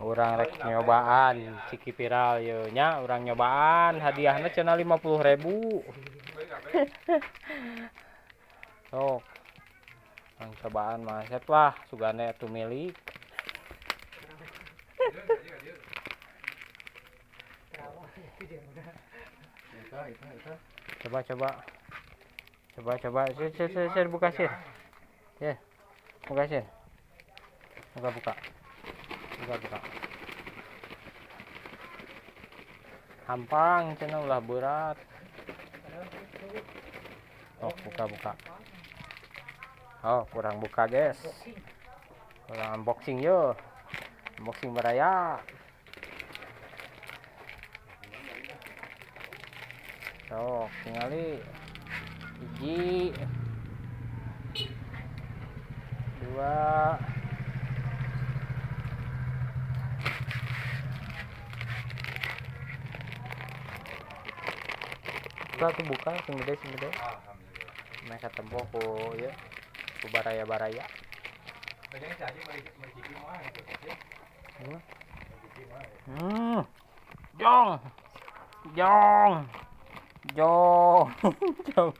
Urang rek nyobaan ciki viral ye nya, urang nyobaan hadiahna cenah 50.000. Sok. Urang cobaan mah Asep lah, sugane atuh milik. Coba coba. Coba coba sir sir sir, sir buka sir. Sir. Buka sir. Buka buka. Buka buka. Hampang cenah ulah berat. Oh, buka buka. Oh, kurang buka, guys. Kurang unboxing yo. Unboxing baraya. Sok, tingali. 1, 2, buka tuh buka sing gede sing gede. Mereka tempo ku ya ku baraya-baraya. Jong. Jong. Jong. Jong.